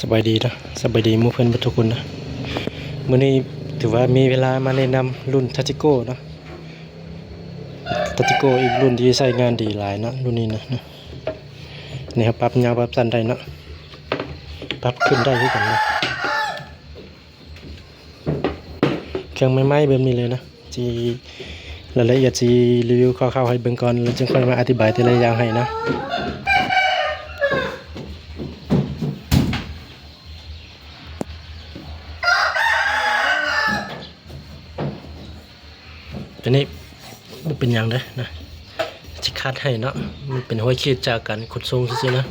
ສະບາຍດີເນາະ ສະບາຍດີໝູ່ເພື່ອນເບິດທຸກຄົນເນາະ. ມື້ນີ້ຖືວ່າມີເວລາມາແນະນຳລຸ້ນ Tactico ເນາະ. Tactico ອີກລຸ້ນທີ່ໃຊ້ງານດີຫຼາຍເນາະ ລຸ້ນນີ້ນະ. ນີ້ເຮົາປັບຍາວປັບສັ້ນໄດ້ເນາະ ປັບຂຶ້ນໄດ້ຄືກັນເນາະ. ເຄື່ອງໃໝ່ໆແບບນີ້ເລີຍນະ ຊິ ລາຍລະອຽດຊິຣີວິວຄ່າວໆໃຫ້ເບິ່ງກ່ອນ ແລ້ວຈຶ່ງຄ່ອຍມາອະທິບາຍແຕ່ລະຢ່າງໃຫ້ນະ. ຕົວນີ້ບໍ່ເປັນຫຍັງເດ້ນະ ຊິຂັດໃຫ້ເນາະ ມັນເປັນຮອຍຂີດຈາກການຂົນສົ່ງຊື່ໆນະ.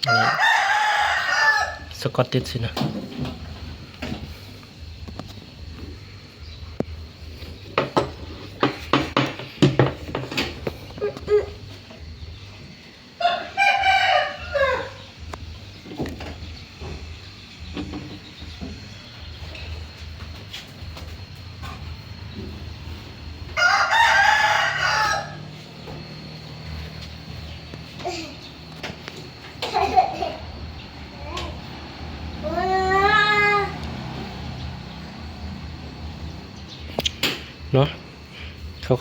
ອັນນີ້ສະກອດຕິດຊີ້ນະ. ເນາະ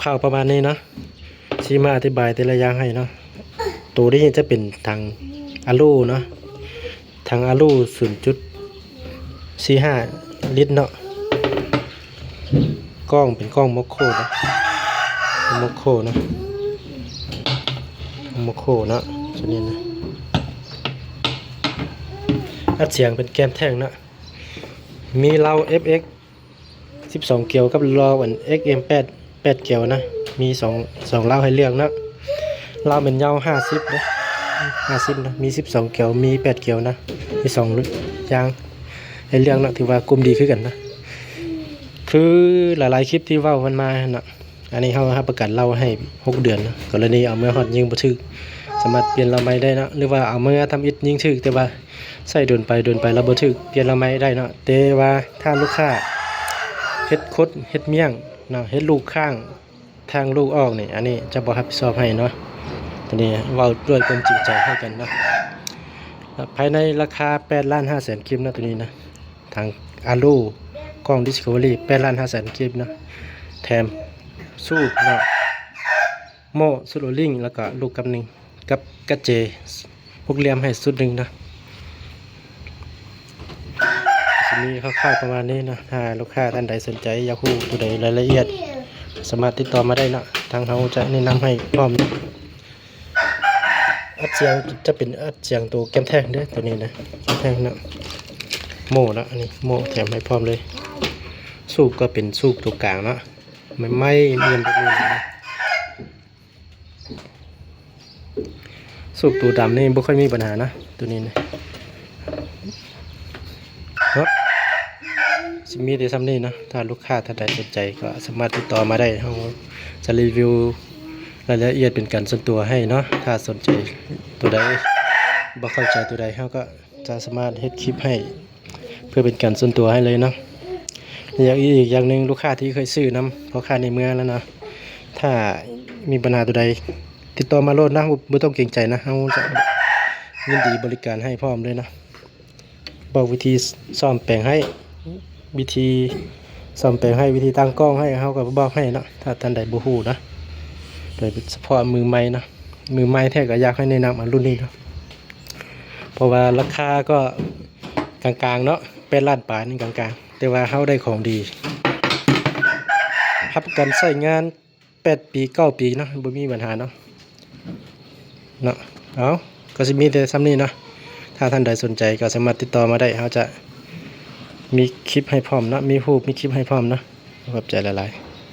ຄ່າວໆປະມານນີ້ເນາະ ຊິມາອະທິບາຍແຕ່ລະຢ່າງໃຫ້ເນາະ. ໂຕນີ້ຈະເປັນຖັງອາລູເນາະ ຖັງອາລູສູນຈຸດສີ່ຫ້າລິດເນາະ. ກ້ອງເປັນກ້ອງໂມໂຄເນາະ ໂມໂຄເນາະ ໂມໂຄເນາະ ຕົວນີ້ນະ. ອັດສຽງເປັນແກມແທ່ງເນາະ ມີເລົາເອັຟເອັກສິບສອງກຽວກັບເລົາອັນເອັກເອັມແປດ ແປດກຽວນະ ມີສອງ ສອງເລົາໃຫ້ເລືອກເນາະ. ເລົາແມ່ນຍາວຫ້າສິບເດ້ ຫ້າສິບນະ ມີສິບສອງກຽວ ມີແປດກຽວນະ ມີສອງຢ່າງໃຫ້ເລືອກເນາະ ຖືວ່າກົມດີຄືກັນນະ. ຄືຫຼາຍໆຄລິບທີ່ເວົ້າກັນມາຫັ້ນນະ ອັນນີ້ເຮົາຮັບປະກັນເລົາໃຫ້ຫົກເດືອນເນາະ. ກໍລະນີເອົາເມືອຮອດຍິງບໍ່ຖືກ ສາມາດປ່ຽນເລົາໃໝ່ໄດ້ເນາະ ຫຼືວ່າເອົາເມືອທຳອິດຍິງຖືກ ແຕ່ວ່າໃຊ້ດົນໄປດົນໄປແລ້ວບໍ່ຖືກ ປ່ຽນເລົາໃໝ່ໄດ້ເນາະ. ແຕ່ວ່າຖ້າລູກຄ້າເຮັດຄົດເຮັດມ້ຽງເນາະ ເຮັດລູກຄ້າງ ທາງລູກອອກນີ້ ອັນນີ້ຈະບໍ່ຮັບຜິດຊອບໃຫ້ເນາະ. ຕົວນີ້ເວົ້າດ້ວຍຄວາມຈິງໃຈໃຫ້ກັນເນາະ. ພາຍໃນລາຄາແປດລ້ານຫ້າແສນກີບເນາະ ຕົວນີ້ນະ ທັງອາລູ ກ້ອງ Discovery ແປດລ້ານຫ້າແສນກີບເນາະ ແຖມສູບເນາະ ໂມ່ ຊຸດໂອລິງ ແລ້ວກໍລູກກັບໜຶ່ງ ກັບກະເຈຫົກຫຼ່ຽມໃຫ້ຊຸດໜຶ່ງເນາະ. ຊິມີຄ່າວໆປະມານນີ້ເນາະ ຖ້າລູກຄ້າທ່ານໃດສົນໃຈຢາກຮູ້ຕົວໃດລາຍລະອຽດ ສາມາດຕິດຕໍ່ມາໄດ້ເນາະ ທາງເຮົາຈະແນະນຳໃຫ້ພ້ອມ. ອັດສຽງຈະເປັນອັດສຽງໂຕແກມແທ່ງເດີ້ ໂຕນີ້ນະ ແກມແທ່ງເນາະ ໂມ່ເນາະ ອັນນີ້ໂມ່ແຖມໃຫ້ພ້ອມເລີຍ. ສູບກໍເປັນສູບໂຕກາງເນາະ ໄມ້ໆ ມ້ຽນແບບນີ້ນະ. ສູບໂຕດຳນີ້ບໍ່ຄ່ອຍມີບັນຫານະ ໂຕນີ້ນະ. ເນາະ ຊິມີແຕ່ຊ່ຳນີ້ເນາະ ຖ້າລູກຄ້າທ່ານໃດສົນໃຈກໍສາມາດຕິດຕໍ່ມາໄດ້ ເຮົາຈະຣີວິວລາຍລະອຽດເປັນການສ່ວນຕົວໃຫ້ເນາະ. ຖ້າສົນໃຈຕົວໃດ ບໍ່ເຂົ້າໃຈຕົວໃດ ເຮົາກໍຈະສາມາດເຮັດຄລິບໃຫ້ເພື່ອເປັນການສ່ວນຕົວໃຫ້ເລີຍເນາະ. ແລ້ວອີກຢ່າງໜຶ່ງ ລູກຄ້າທີ່ເຄີຍຊື້ນຳພໍ່ຄ້າໃນເມືອງແລ້ວເນາະ ຖ້າມີບັນຫາຕົວໃດ ຕິດຕໍ່ມາໂລດນະ ບໍ່ ບໍ່ຕ້ອງເກງໃຈນະ ເຮົາຈະຍິນດີບໍລິການໃຫ້ພ້ອມເລີຍນະ. ບອກວິທີສ້ອມແປງໃຫ້ ວິທີສ້ອມແປງໃຫ້ ວິທີຕັ້ງກ້ອງໃຫ້ ເຮົາກໍບອກໃຫ້ເນາະ ຖ້າທ່ານໃດບໍ່ຮູ້ນະ ໂດຍສະເພາະມືໃໝ່ເນາະ. ມືໃໝ່ແທ້ກໍຢາກໃຫ້ແນະນຳ ອາ ລຸ້ນນີ້ເນາະ ເພາະວ່າລາຄາກໍກາງໆເນາະ ແປດລ້ານປາຍນີ້ກາງໆ ແຕ່ວ່າເຮົາໄດ້ຂອງດີ ຮັບປະກັນໃຊ້ງານ ແປດປີ ເກົ້າປີເນາະ ບໍ່ມີບັນຫາເນາະ ເນາະ. ເອົາ ກໍຊິມີແຕ່ຊ່ຳນີ້ເນາະ ຖ້າທ່ານໃດສົນໃຈກໍສາມາດຕິດຕໍ່ມາໄດ້ ເຮົາຈະມີຄລິບໃຫ້ພ້ອມເນາະ ມີຮູບ ມີຄລິບໃຫ້ພ້ອມເນາະ. ຂອບໃຈຫຼາຍໆ.